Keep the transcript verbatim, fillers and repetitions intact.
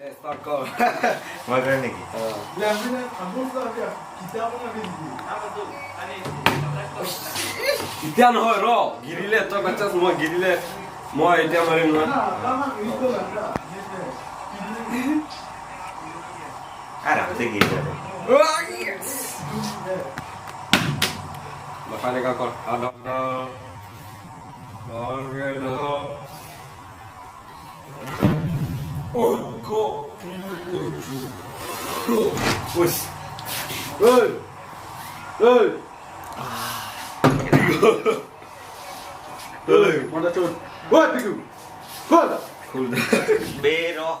Start call. Makan lagi. Kita no ro, girile to kachas mo girile. Mo etiya marim na. Aram se giri. Wah, yes. Makan ka call. Ada. Ada. Oh, go. Wes. Hey. Hey. Hey, mana chun? What do you? What? Cool. Bero.